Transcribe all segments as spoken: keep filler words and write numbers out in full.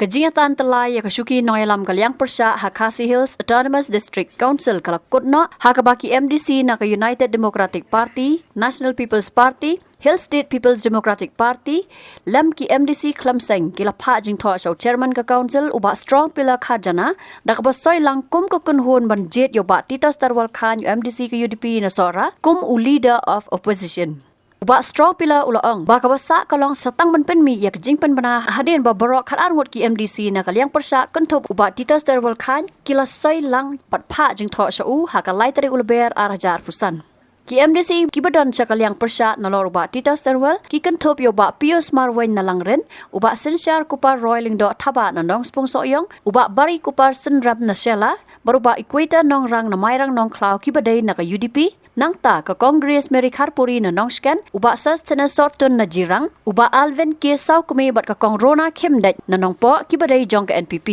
Ka jingïatan tyllai ïa ka shuki nongïalam ka liang pyrshah ha Khasi Hills Autonomous District Council ka la kut noh, ha kaba ki M D C na ka United Democratic Party, National People's Party, Hill State People's Democratic Party, lem ki M D C khlem seng ki la phah jingthoh sha u chairman ka council u Bah Strong Pillar Kharjana, da kaba soi lang kum ka kynhun ban jied ïa u Bah Titus Darwal Chyne, u M D C ka U D P na Sohra, kum u leader of opposition. U Bah Strong Pillar u la ong ba kaba sah ka long sa tang ban pynmih ïa ka jingpynbna, hadien ba baroh khatar ngut ki M D C na ka liang pyrshah kynthup u Bah Titus Darwal Chyne ki la soi lang bad phah jingthoh sha u ha ka lai tarik u Lber ar hajar arphew san. Ki M D C kiba don sha ka liang pyrshah nalor u Bah Titus Darwal ki kynthup ïa u Bah Pius Marwein na Langrin, u Bah Synshar Kupar Roy Lyngdoh Thabah na Nongspung Sohiong, u Bah Barikupar Synrem na Shella, bad u Bah Equator Nongrang na Mairang Nongkhlaw kiba dei na ka U D P, nangta ka Congress Mary Kharpuri na Nongshken, u Bah Sosthenes Sortun na Jirang, u Bah Alvin K Sawkmie bad ka Kong Rona Khymdeit na Nongpoh kiba dei jong ka N P P.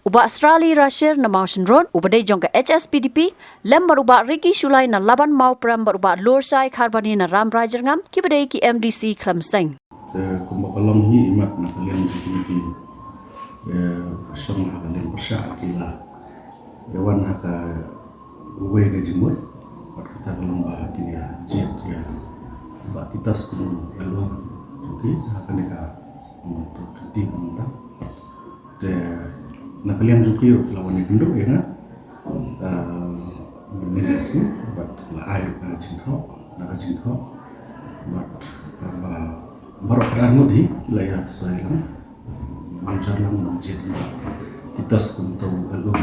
U Bah Srali Rashir na Mawshynrut uba dei jong ka H S P D P, lem bad u Bah Ricky Shullai na Laban Mawprem bad u Bah Lurshai Kharbani na Rambrai Jyrngam kiba dei ki M D C khlem seng. Te kumba ka long hi, imat na ka liang jong kine ki, eh, shong ha ka liang pyrshah ki la, eh, wan ha ka uwei ka jingmut, bad kata ka long ba kine jied ïa Bah Titus kum u L O jong ki ha kane ka seng, kum u L O jong ki. Te na ka liang jong ki ruh ki la wan ïakynduh ïa nga, ah, mynne ka sngi, bad ki la ai ruh ka jingthoh, na ka jingthoh, bad ba, baroh khatar ngut hi ki la ïa soi lang, ïa mynjur lang ban jied ïa Titus kum uta u L O.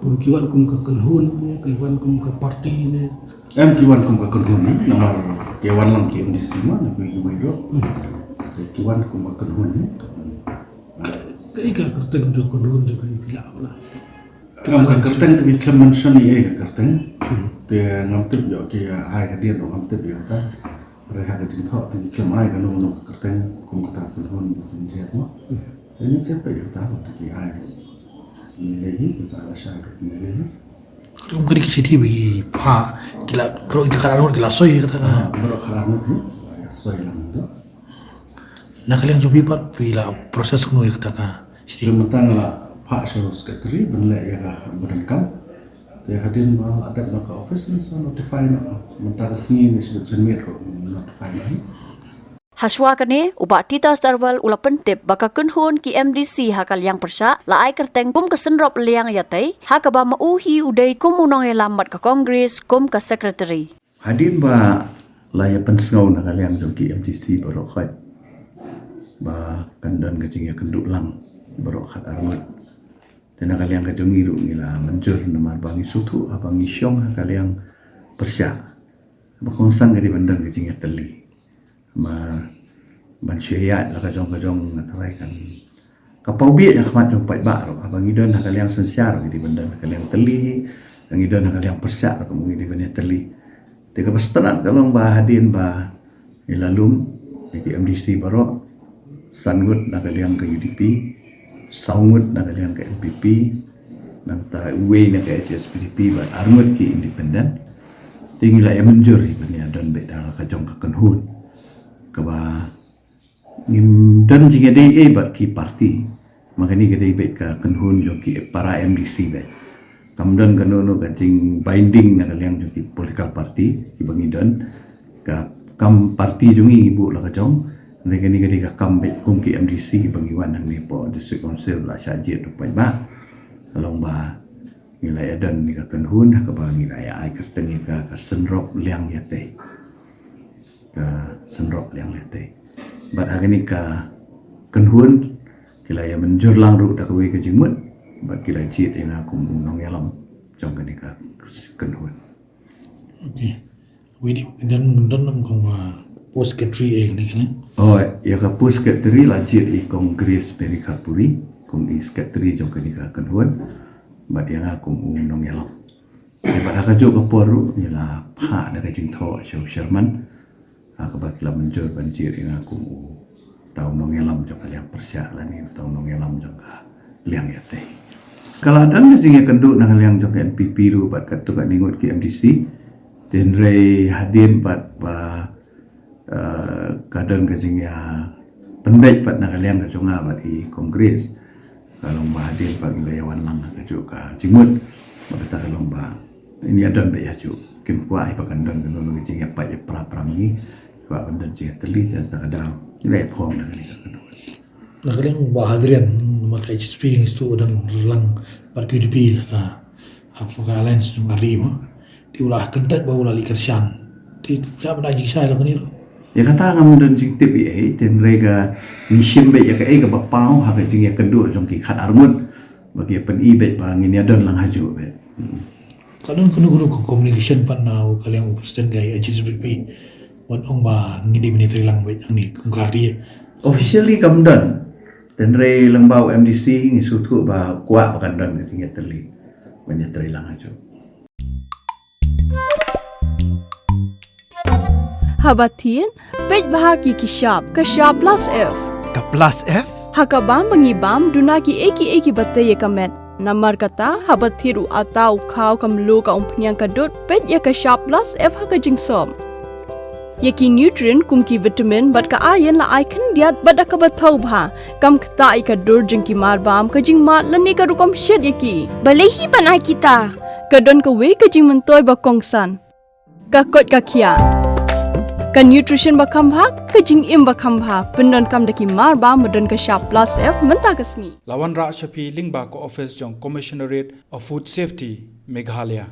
Kum ki wan kum ka kynhun, ki wan kum ka party ne? Em, ki wan kum ka kynhun hi, namar ki wan lang ki M D C ma, ne ki wan ruh. Hmm. So, ki wan kum ka kynhun hi. Ka, ka, ka kyrteng jong ka kynhun jong ka, ïa phi lah, lah. Ngam, ka kyrteng te ki khlem mention ïa ka kyrteng. Hmm. Te ngam tip ïa ki, ai hadien ruh ngam tip ïa kata. Hynrei ha ka jingthoh te ki khlem ai kano kano ka kyrteng kum kata ka kynhun ba kin jied mo. Hmm. Te ngin sa peit ïa kata te ki ai. Ngi leh hi, ka sa la shai ruh ngi leh hi. Kum kane ki shithi ba ki phah, ki la, baroh ki khatar ngut ki la soi kata ka. Ah, baroh khatar ngut hi, soi lang tu. Na ka liang jong phi pat phi la process kumno ïa kata ka shithi? Te mynta nga la phah sha u secretary ban leh ïa ka ba donkam. Te hadien ba la dep na ka office ngan sa notify noh. Mynta ka sngi ne shibit janmiet ruh notify noh. Hashwa kane, u Bah Titus Darwal u la pyntip ba ka kynhun ki M D C ha ka liang pyrshah la ai kyrteng kum ka Synrop Liang Ïatei, ha kaba ma u hi u dei kum u nongïalam bad ka Congress kum ka secretary. Hadien ba la ïa pynsngew na ka liang jong ki M D C baroh khoit ba kan don ka jingïakynduh lang baroh khatar ngut. Te na ka liang ka jong ngi ruh ngi la mynjur namar ba ngi sngewthuh haba ngi shong ha ka liang pyrshah ba kongsan ka dei ban don ka jingïatylli. Namar ban shu ïaid la ka jong ka jong nga tharai kan ka paw bieit ha khmat jong paidbah ruh. Haba ngi don ha ka liang synshar ngi dei ban don ha ka liang tylli, ngi don ha ka liang pyrshah ruh ngi dei ban ïatylli. Te kaba sngewtynnat ka long ba hadien ba ngi la lum ïa ki M D C baroh, san ngut na ka liang ka U D P, saw ngut na ka liang ka N P P, nangta uwei na ka H S P D P bad ar ngut ki independent. Te ngi la ïa mynjur hi ban ïa don beit da la ka jong ka kynhun kaba ngim don jingïadei ei bad ki party. Ma kane ka dei beit ka kynhun jong ki para M D C beit. Kam don kano kano ka jingbinding na ka liang jong ki political party kiba ngi don. Ka kam party jong ngi ngi buh la ka jong. Hynrei kane ka dei ka kam beit kum ki M D C kiba ngi wan hangne hapoh District Council la shah jied ruh paidbah. Ka long ba ngi la ïa don ne ka kynhun ha kaba ngi la ïa ai kyrteng ïa ka, ka Synrop Liang Ïatei. Ka Synrop Liang Ïatei. Bad ha kane ka kynhun ki la ïa mynjur lang ruh da kawei ka jingmut bad ki la jied ïa nga kum u nongïalam jong kane ka kynhun. Okay. Wei dei don, don nam kong, ah, post secretary eh kane kane. Oh, ïa ka post secretary la jied i Kong Grace Mary Kharpuri kum i secretary jong kane ka kynhun. Bad ïa nga kum u nongïalam. Bad ha kajuh ka por ruh ngi la phah da ka jingthoh sha u chairman. Ha kaba ki la mynjur ban jied ïa nga kum uta u nongïalam jong ka liang pyrshah lane uta u nongïalam jong ka liang ïatei. Ka la don ka jingïakynduh na ka liang jong ka N P P ruh bad katto katne ngut ki M D C. Te hynrei hadien bad ba, eh, ka don ka jingïapynbeit bad na ka liang ka jong nga bad i Congress. Ka long ba hadien pat ngi la ïa wan lang ha kajuh ka jingmut ba kata ka long ba ngi ïa don beit ha kajuh. Kim kwah ïa ba kan don ka long ka jingïapait ïapra para ngi. Kwah ban don jingïatylli, te kata ka daw ngi la ïa phong da kane ka kynhun. Na ka liang Bah Hadrian, namar ka H S P ngi sdang don lang bad ka U D P ha ka, ha ka alliance jong ka ri mo. Te u la kyntait ba u la leit kyrshan. Te ka ban ai jingshai la kane ruh. Ïa kata ngam don jingtip ei ei, te hynrei ka ngi shim beit ïa kaei kaba paw ha ka jingïakynduh jong ki khatar ngut ba ki ïa pyni beit ba ngin ïa don lang ha kajuh beit. Hmm. Ka don kano kano ka communication pat na u, ka liang u president ka H S P P ban ong ba ngin dei ban ïatrei lang beit hangne kum ka ri? Officially kam don. Te hynrei lyngba u M D C ngi sngewthuh ba kwah ba kan don ka jingïatylli ban ïatrei lang ha kajuh. Haba thied, peit bha ki ki shap, ka shap plus F. Ka plus F? Ha ka bam ba ngi bam, duna kiei kiei kiba tei ïa ka met. Namar kata, haba thied u atta, u khaw, ka mluh, ka umphniang, ka dud, peit ïa ka shap plus F ha ka jingsop. Ïa ki nutrient kum ki vitamin bad ka iron la ai khyndiat bad da kaba thaw bha. Kam ktah ïa ka dur jong ki marbam, ka jingmad lane ka rukom shet ïa ki. Balei hi ban ai kita? Ka don kawei ka jingmyntoi ba kongsan. Ka koit ka khiah. Ka nutrition ba kham bha, ka jingim ba kham bha. Pyndonkam da ki marbam ba don ka shap plus F mynta ka sngi. La wanrah sha phi lyngba ka office jong Commissionerate of Food Safety, Meghalaya.